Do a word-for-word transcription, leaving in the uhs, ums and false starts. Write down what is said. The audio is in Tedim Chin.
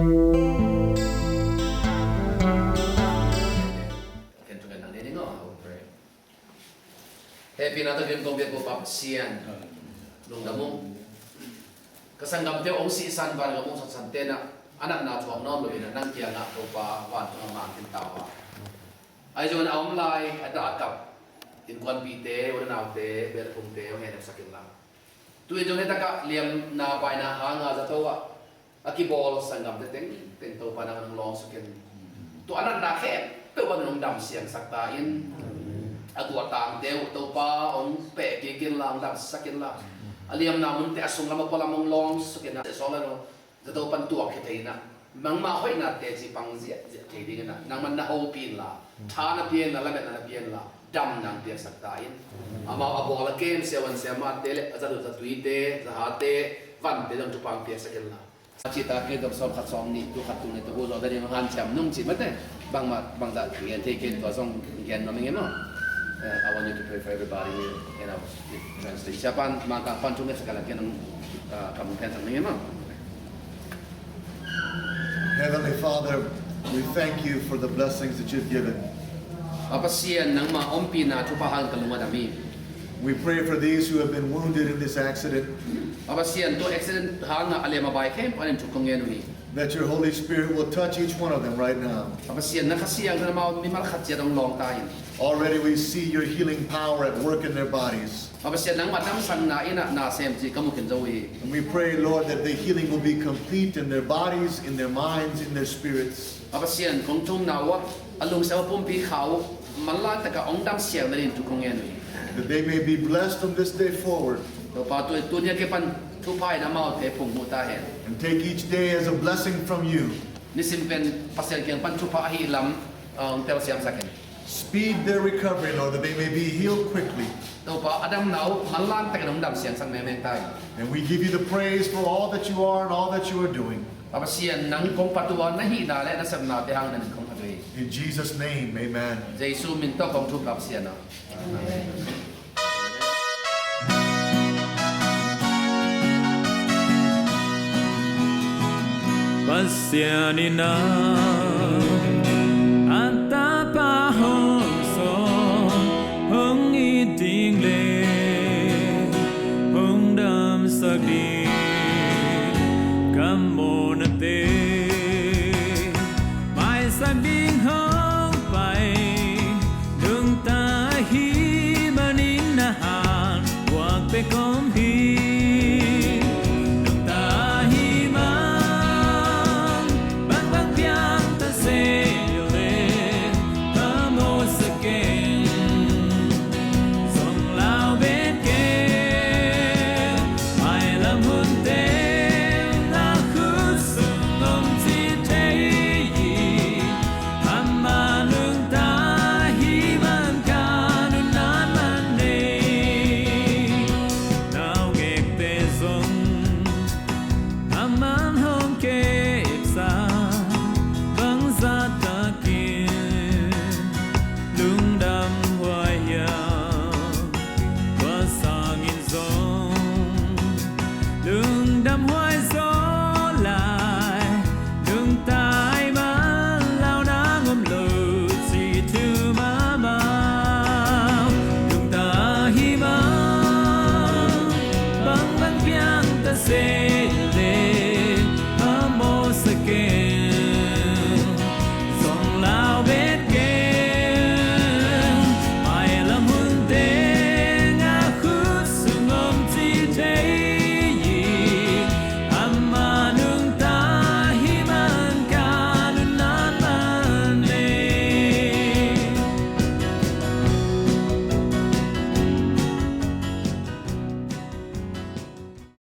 Ken thungen nang ding aw. Hehpihna tawh lim kong biak uh Pa Pasian, lungdam ung. Ka sanggamte hong sihsan, van gam hong satsan tenah a natna thuak nawn loin nang kiangah Topa vantung a mang khin ta uh a, ahi zongin a om lai a dah a kap innkuanpihte, u le naute, belphumte hong hehnepsak inla, tu-in zong hitakah liamna baina hanga zato ah a kibawl sanggamte tengteng Topa nang hong lawngsak in. Tua a natna khempeuh bangin hong damsiangsak ta in. A guahtangte uh Topa hong pehkik inla, hong damsak inla, a liamna munte a sunglam a pualam hong lawngsak inla, sehsawm lai lo zato pan tuak khia thei inla, nangmah hoihna teci pang ziahziah thei ding inla nangman na hopih inla, tha na pia inla, lametna na pia inla, damna hong piaksak ta in. Amau a bawl a kem siavuan siamahte le a zat uh zatuite, zahate, vante zong thupha hong piaksak inla, a cihtak kei dong sawm khat sawm nih tu khat tu nih tu hu zaw ding hanciam nung cih mate. Bangmah bangzah gen thei kei tua zong gen nuam ing e maw. Eh, I want you to pray for everybody here. You know, translate. Siapan Mangkang pan thungetsak a la gen nung, ah, kam hong piansak ning e maw. Heavenly Father, we thank you for the blessings that you've given. A Pasian, nangmah ompihna thupha hangin ka lung a dam hi. We pray for these who have been wounded in this accident. A Pasian, tua accident hangah a liam a bai khempeuh adingin thu kong ngen uh hi. That your Holy Spirit will touch each one of them right now. A Pasian, na Kha Siangtho in amau mimal khat ciat hong lawng ta in. Already we see your healing power at work in their bodies. A Pasian, nangmah damsakna in ah nasem cih ka mu khin zo uh hi. And we pray, Lord, that the healing will be complete in their bodies, in their minds, in their spirits. A Pasian, kong thumna uh ah a lungsim a pumpi kha uh manlang takin hong damsiang nadingin thu kong ngen uh hi. That they may be blessed from this day forward. Topa, tu, tuni a kipan thupha in amaute phungvuh ta hen. And take each day as a blessing from you. Nisim pen Pasian kiang pan thupha ahih lam, ah, hong telsiamsak hen. Speed their recovery, Lord, that they may be healed quickly. Topa, a damna uh manlang takin hong damsiangsak mengmeng ta hen. And we give you the praise for all that you are and all that you are doing. A Pasian, nang kong phat uh a, na hihna le na sepnate hangin na min kong phat uh hi. In Jesus' name, amen. Jesu min tawh kong thum, Pa Pasian aw. Amen. Pasian in a tapa hong sawm, hong it ding le hong damsak ding, ka mawhnate maisak ding hong pai nungta ahih manin na hanguak bek om hi. Nungta ahih man bangbang piang ta se leh, phamawhsa keng, zong lau bek keng. Mailam hun teng na khut sung om ci thei hi. Amah nungta ahih man ka nunna man nei. Naungekte zong amah hong kepsa, bangzah takin lungdam huai hiam? Tua sangin zong lungdam huai zaw lai, nungta ahih man lau nang om lo ci thu mahmah. Nungta ahih man bangbang piang ta se leh, phamawhsa keng.